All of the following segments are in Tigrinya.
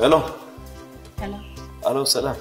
ሄሎ። ሄሎ። ኣሎ፣ ሰላም።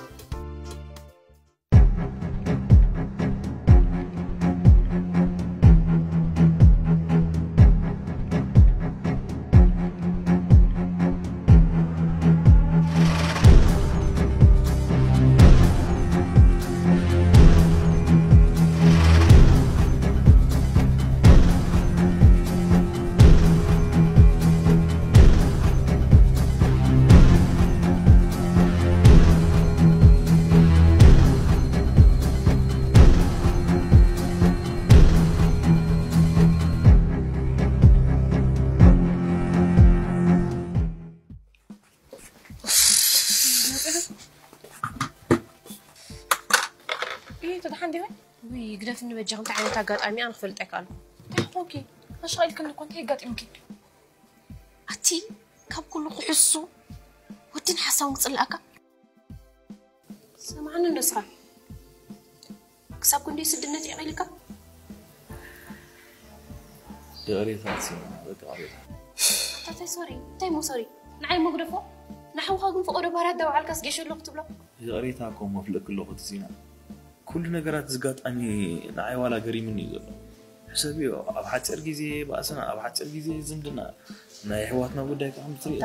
ይህ ተድሓን ዲሆን? ውይ ግደፍኒ በጃ፣ እንታይ ዓይነት ኣጋጣሚ ኣነ ክፈልጥ ኣይከኣልኩ። እንታይ ኾንኪ? ኣሽቓ ኢልክኒ እኮ፣ እንታይ ኣጋጢምኪ? ኣቲ ካብ ኩሉ ክሕሱ ወድን ሓሳውን ክጽልኣካ። ሰማዕኒ እንዶ ስኻ ክሳብ ክንደይ ስድነት የቐልካ? ይቕሬታ ሲና፣ በቃ ይቕሬታ። ኣታታይ ሶሪ፣ እንታይ ሞ ሶሪ? ንዓይ መግደፎ ንሓውኻ ግን ፈቐዶ ባህርያት ዳውዓልካስ ጌሾ ኣለኹ ትብሎ? ይቕሬታ እኮ መፍለክ ኣለኹ ትሲና። ኩሉ ነገራት ዝጋጣሚ ንዓይ ዋላ ገሪምኒ እዩ ዘሎ። ሕሰብዮ፣ ኣብ ሓፂር ግዜ ባእስና፣ ኣብ ሓፂር ግዜ ዝምድና፣ ናይ ኣሕዋትና ጉዳይ ከዓ ምትሪኦ።